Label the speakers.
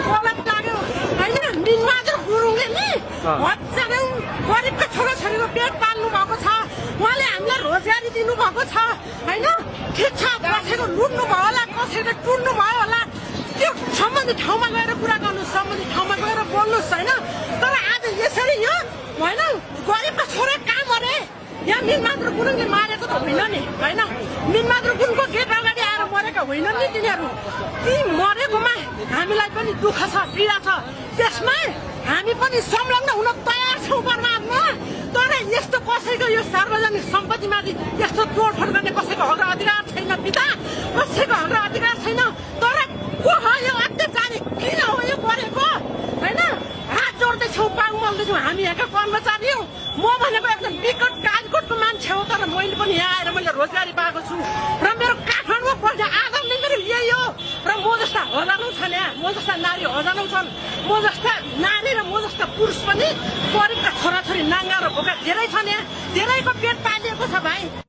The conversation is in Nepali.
Speaker 1: गलत लाग्यो होइन मिनबहादुर गुरुङले नि हजारौँ गरिबका छोराछोरीको पेट पाल्नु भएको छ उहाँले हामीलाई रोजगारी दिनुभएको छ होइन ठिक छ कसैको लुट्नु भयो होला कसैले टुट्नु भयो होला त्यो सम्बन्धित ठाउँमा गएर कुरा गर्नु सम्बन्धित ठाउँमा गएर बोल्नुहोस् होइन तर आज यसरी यो होइन गरिबका छोरा कहाँ मरे यहाँ मिनबहादुर गुरुङले मारेको त होइन नि होइन मिनबहादुर गुरुङको गेट अगाडि आएर मरेका होइनन् नि तिनीहरू ती मरेकोमा हामीलाई पनि दुःख छ पीडा छ त्यसमा हामी पनि संलग्न हुन तयार छौँ परमात्मा तर यस्तो कसैको यो सार्वजनिक सम्पत्तिमाथि यस्तो तोडफोड गर्ने कसैको हक अधिकार छैन पिता कसैको हक अधिकार छैन तर को हो यो अत्याचारी किन हो यो गरेको होइन हात जोड्दैछौँ पाङ मल्दैछौँ हामी यहाँका कर्मचारी हौ म भनेको एकदम विकट काजकोटको मान्छे हो तर मैले पनि यहाँ आएर मैले रोजगारी पाएको छु र मेरो काठमाडौँमा पढ्ने आधार नै मेरो यही हो र म जस्ता हजारौँ छन् यहाँ म जस्ता नारी हजारौँ छन् म जस्ता नारी र म जस्ता पुरुष पनि गरिबका छोराछोरी नाङ्गा र भोका धेरै छन् यहाँ धेरैको पेट पालिएको छ भाइ।